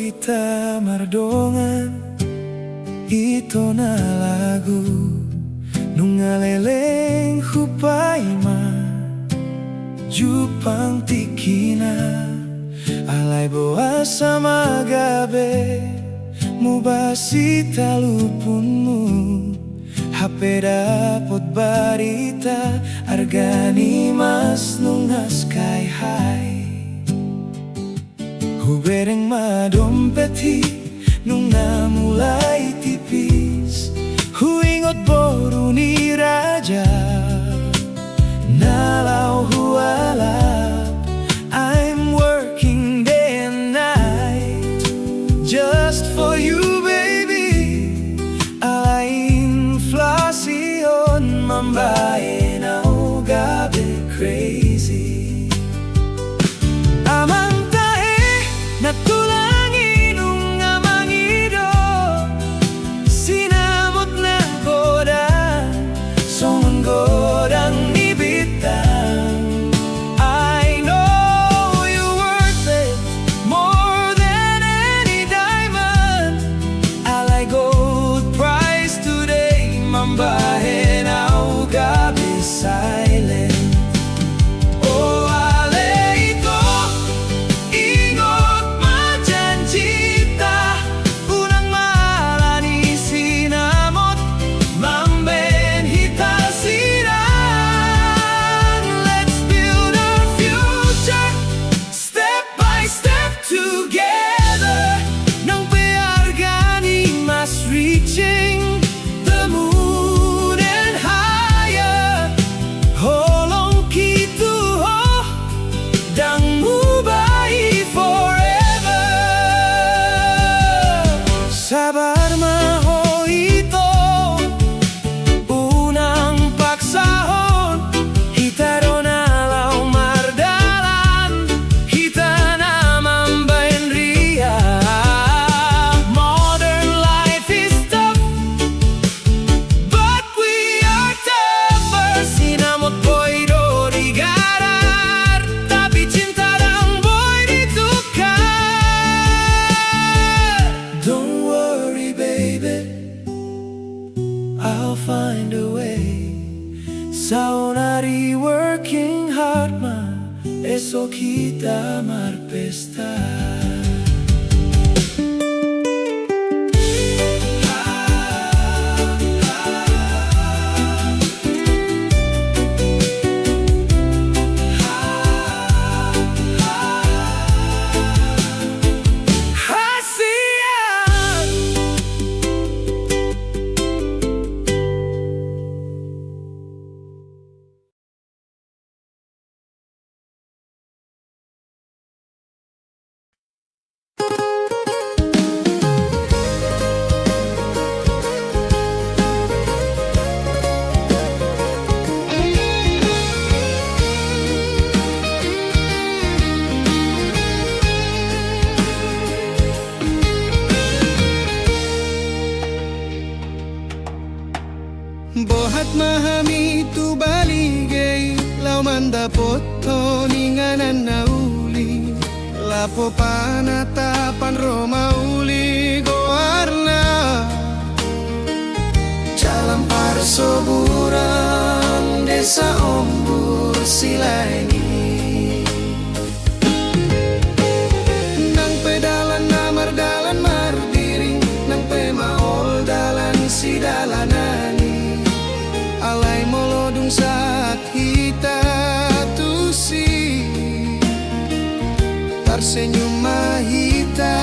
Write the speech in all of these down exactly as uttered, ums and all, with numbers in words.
Hita mardongan, ito na lagu, nunga leleng hupaima jumpang tingkina. Alai boasa ma gabe mubasi talupunmu? Hape dapot barita, arga ni mas nunga sky high. Hubereng ma dompet i, nunga mulai tipis. Huingot boru ni raja na laho hualap. I'm working day and night just for you, baby. Alai inflasi on mambahen au gabe crazy. Amang tahe, na tulang i nunga mangido sinamot na godang songon godang ni bintang. I know you worth it more than any diamond. Alai gold price today mambahen au gabe silent. O ale ito, ingot ma janjita, unang ma ala ni sinamot mambahen hita siran. Let's build our future step by step together. Nang pe arga ni mas reaching the moon and higher, holong hita tu ho, ndang muba i forever. Sabar ma ho ito, unang paksahon. Hita do na laho mardalan, hita na mambahen riak. Modern life is tough, but we are tougher. Sinamot boi do digarar, tapi cinta ndang boi ditukar. Don't worry, baby, I'll find a way. Saonari working hard ma, esok hita marpesta. Hasian. Bohat ma hami tu balige i laho mandapothon inganan na uli. Lapo Panatapan ro mauli goarna. Jalan Parsoburan, Desa Ombur Silaeng i. Nang pe dalan na mardalan mardiring, nang pe maol dalan sidalanan i, alai molo dung sahat hita tusi, tarsenyum ma hita.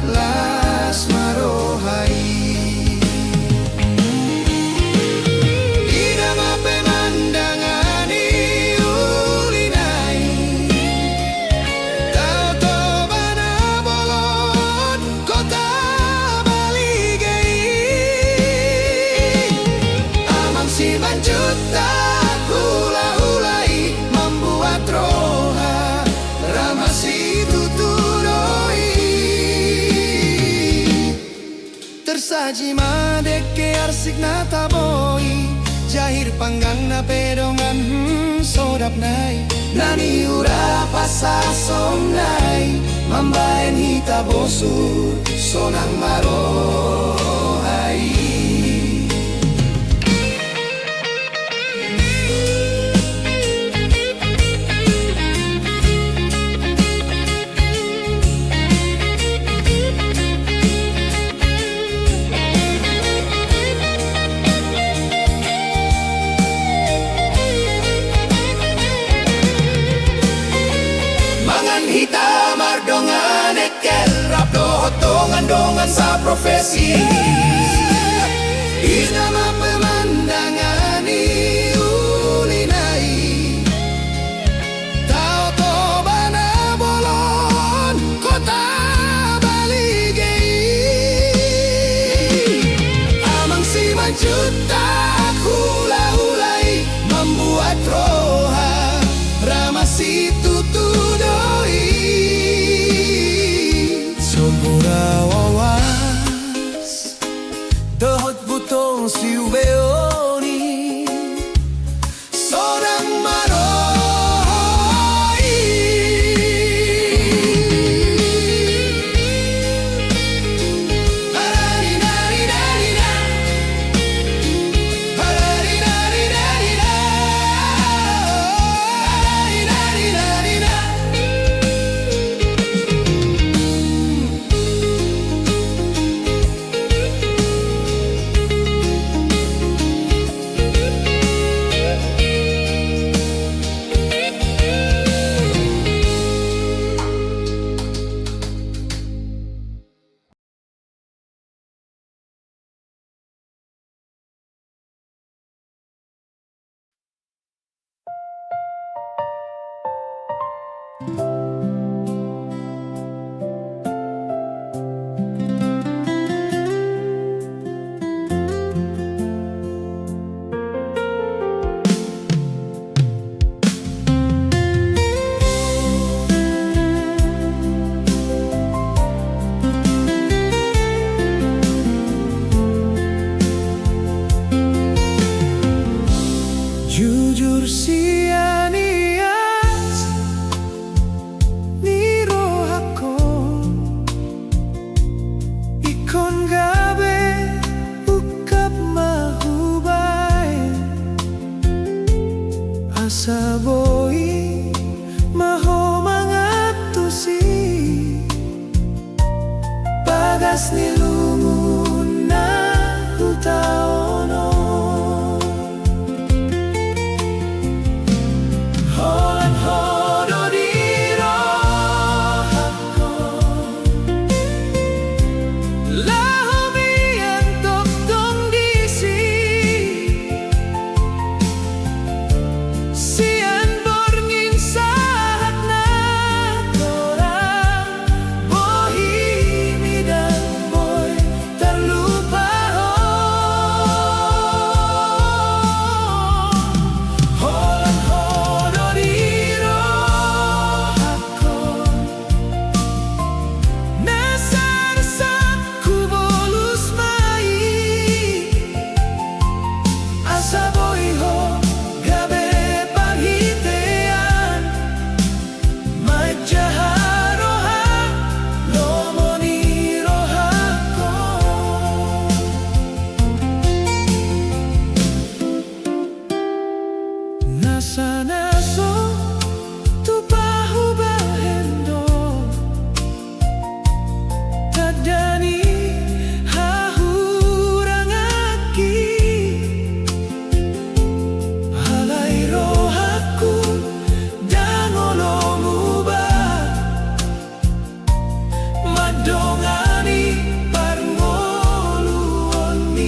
Las ma roha i. Ida ma pemandangani uli nai, Tao Toba na bolon kota balige i. Amang Simanjuntak hulahula i mambuat roha ra masitutu do i. Tersaji ma dengke arsik na tabo i, jahir panggangna pe dongan, hmm, sodap nai. Na niula pasasomna i mambahen hita bosur sonang ma roha i. Mangan hita mardongan engkel rap dohot dongan-dongan saprofesi. Hita ma pemandangan ni uli na i. Tao Toba na bolon, kota Balige i. Amang Simanjuntak hulahula i mambuat roha ra masitutu do i. Sombura Wawas dohot Butong Siubeon i. Sonang ma roha i. Jujur sian ias ni rohangkon, ingkon gabe ungkap ma hubaen, asa boi ma ho mangantusi bagas ni lungun na hutaonon. Holan ho do di rohangkon, laho mian tongtong disi. Sian borngin sahat na torang, bohimi ndang boi tarlupa ho. Holan ho do di rohangkon, na sarsak hubolus ma i, asa boi ho gabe parhitean manjaha roha lomo ni rohangkon. Nasa na so tupa hubahen do tanda ni hahurangangki, alai rohangku ndang olo muba mandongani parngoluon i.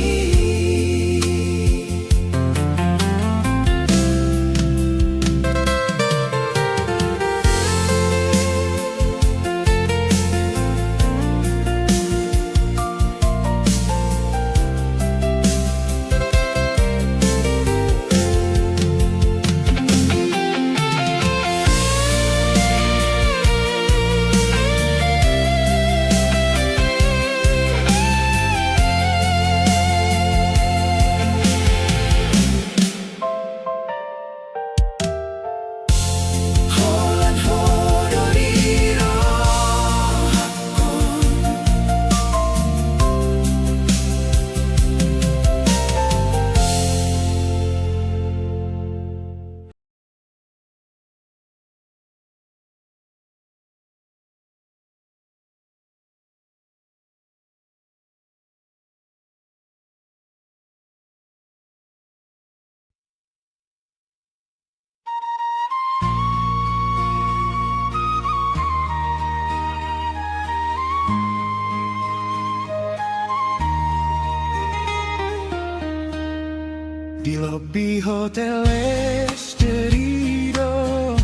Lobi hotel es jadi do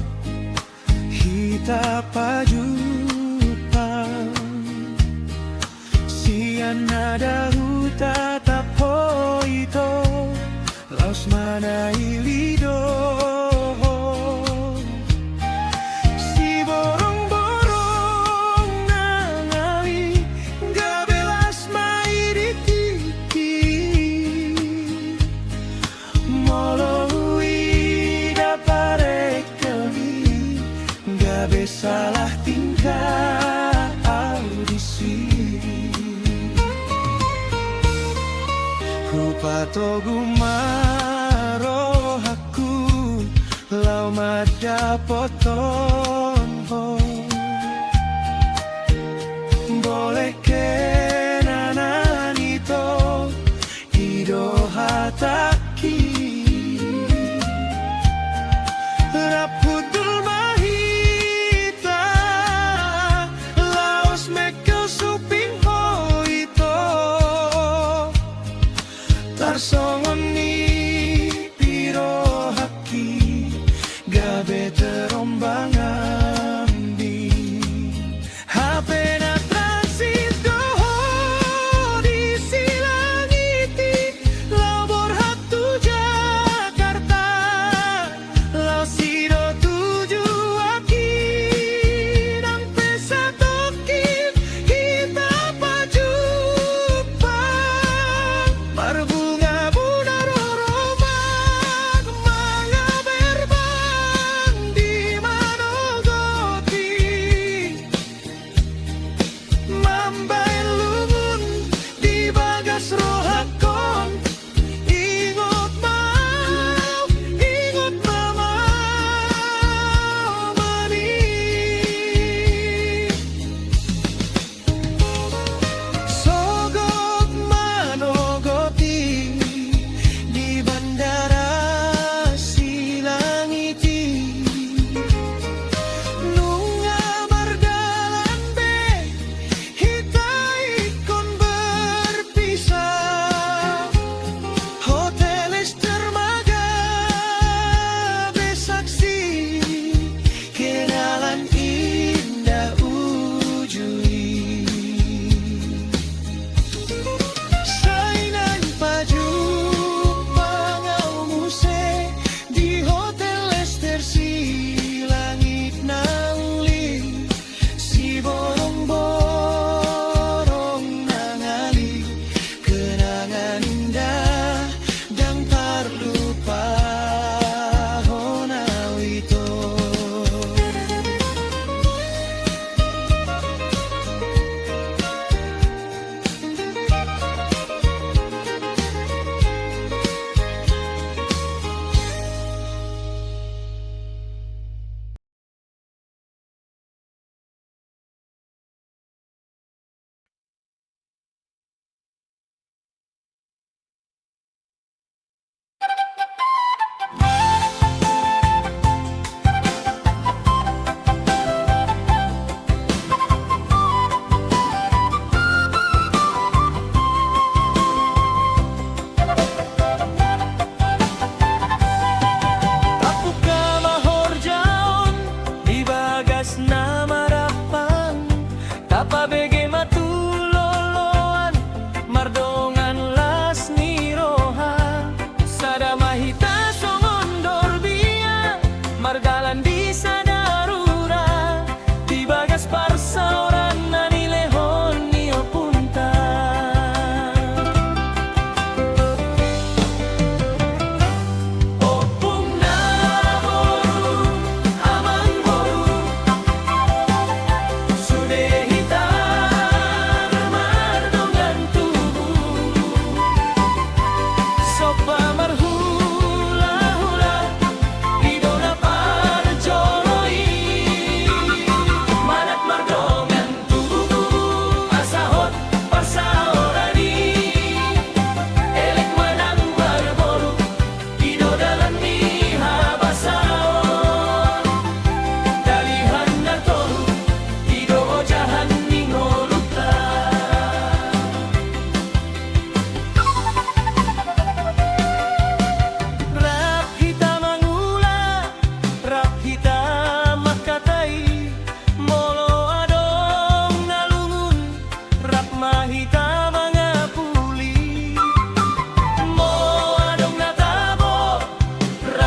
hita pajumpang. Sian na dahu tatap ho ito, laos manaili do ho. Siborongborong nangkin i, gabe las ma i di tingki. Molo huida parengkel i, gabe salah tingkah au disi. Hupatogu ma rohangku laho mandapothon ho. Boleh ke na naeng ito, i do hatangki. Rap hundul ma hita, laos mengkel suping ho ito. Tarsongon i pe rohangki, gabe terombang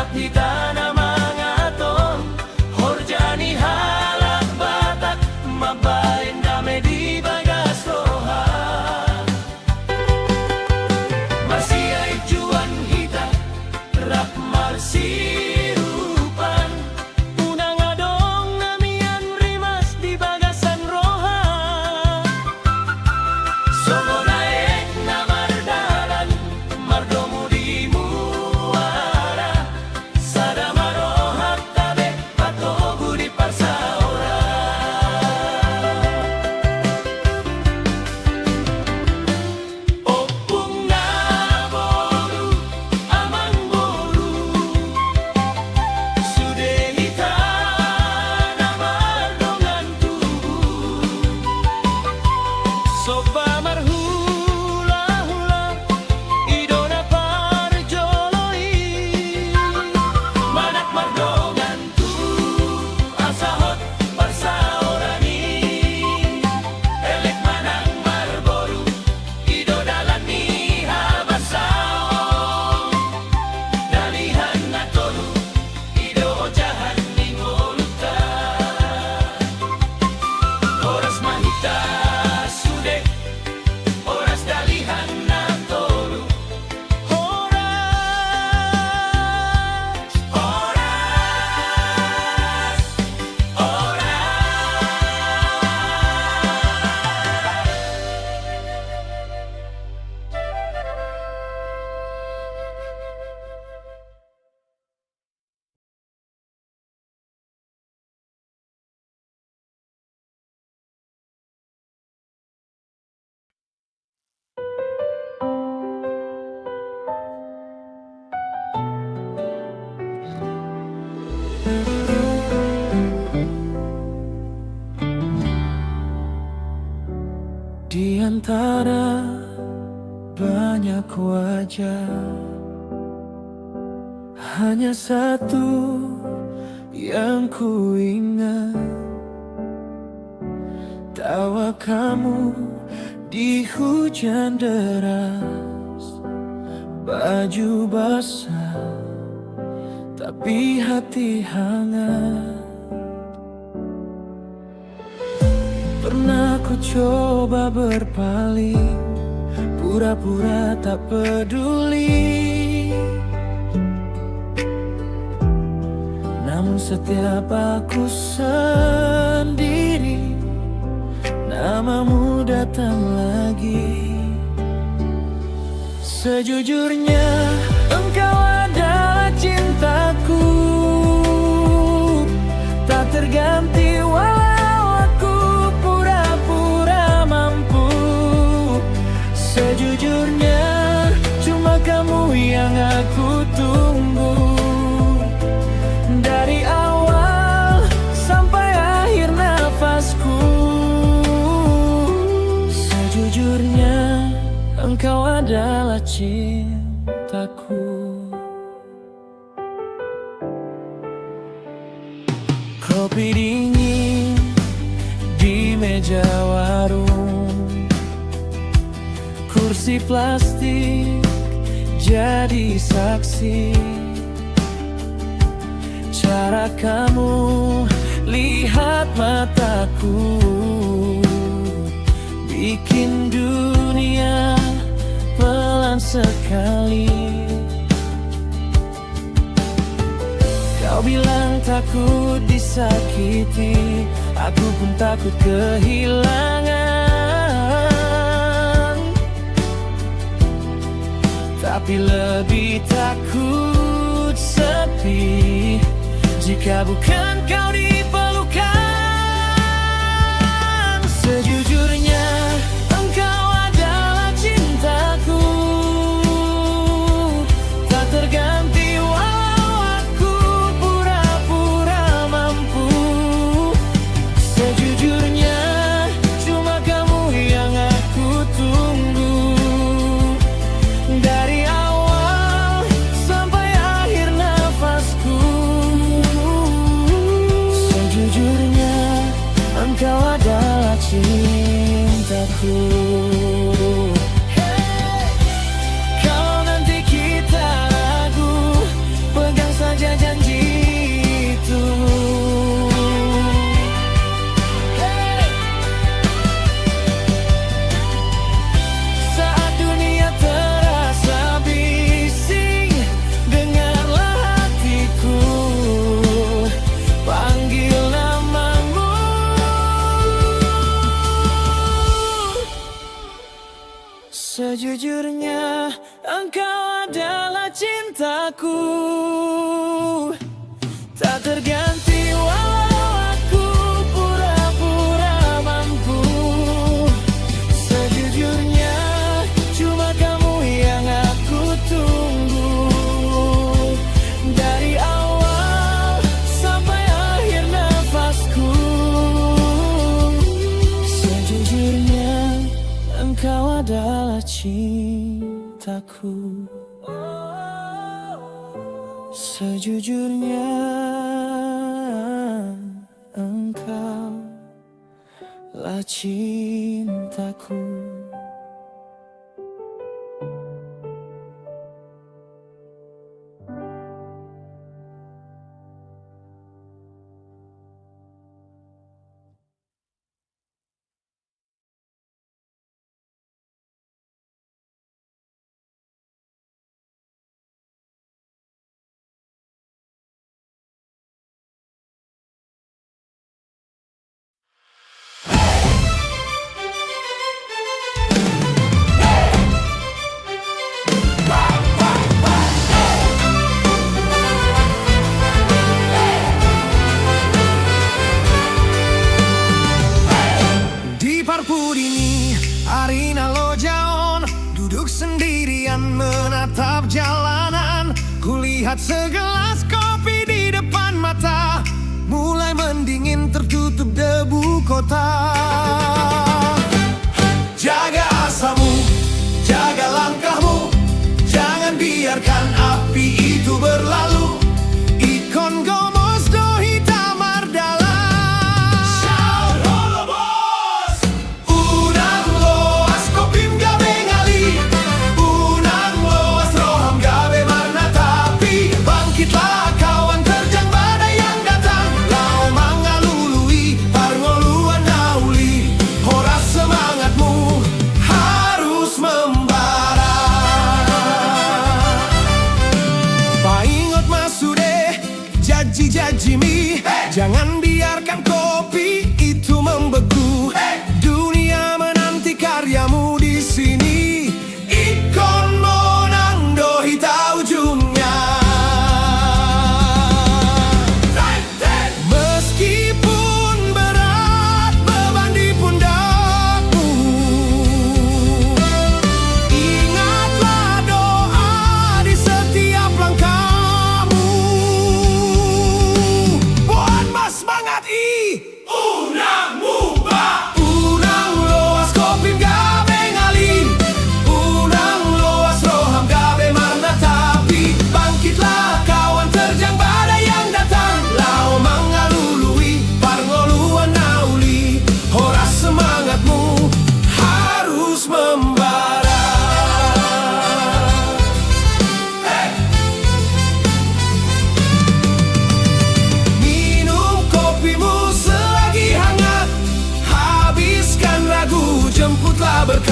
Hita na mangaton horja ni halak Batak mambahen dame di bagas roha. Marsiajuan hita rap marsirupan. Unang adong na mian rimas di bagasan roha. Songon aek na mardalan mardomu di muara. Sada ma rohanta be patogu di parsaoran. Ompung na boru, amang boru, sude hita na mardongan tubu. Somba marhulahula, i do na parjolo i. Manat mardongan tubu, asa hot parsaoran i. Elek manang marboru, i do dalan ni habasaon. Dalihan na tolu, i do ojahan ni ngolunta. Horas ma hita sude, horas dalihan na tolu. Horas, horas, horas. Di antara banyak wajah, hanya satu yang ku ingat, tawa kamu di hujan deras, baju basah tapi hati hangat. Pernah ku coba berpaling, pura-pura tak peduli. Namun setiap aku sendiri, namamu datang lagi. Sejujurnya, engkau adalah cintaku, tak terganti walau aku pura-pura mampu. Sejujurnya, cuma kamu yang aku tunggu. Dari awal sampai akhir nafasku. Sejujurnya, engkau adalah cintaku. Kopi dingin di meja warung, kursi plastik jadi saksi. Cara kamu lihat mataku bikin dunia pelan sekali. Kau bilang takut disakiti, aku pun takut kehilangan. Tapi lebih takut sepi jika bukan kau di pelukan. Sejujurnya, engkau adalah cintaku, tak terganti walau aku pura-pura mampu. Sejujurnya, cuma kamu yang aku tunggu. Dari awal sampai akhir nafasku. cintaku. Sejujurnya engkau lah cintaku. Di parpudi ni ari na loja on, duduk sendirian menatap jalanan, kulihat segelas kopi di depan mata, mulai mendingin tertutup debu kota. Jaga asamu, jaga langkahmu, jangan biarkan api itu berlalu. Ingkon gomos do hita mardalan. Syaur holo, Bos! Unang loas kopim gabe ngali, unang loas roham gabe marnatapi. Bangkitlah kawan, terjang badai yang datang, laho mangalului parngoluan na uli. Horas semangatmu harus membara. Paingot ma sude janji-janjimi, jangan biarkan kopi itu membeku. Dunia menanti karyamu di sini. Ingkon monang do hita ujungnya. Meskipun berat beban di pundakmu, ingatlah doa di setiap langkahmu. Boan ma semangat i. Unang muba. Unang loas kopim gabe ngali, unang loas roham gabe marnatapi. Bangkitlah kawan, terjang badai yang datang, laho mangalului parngoluan na uli. Horas semangatmu harus membara. Minum kopimu selagi hangat, habiskan ragu, jemputlah berkat.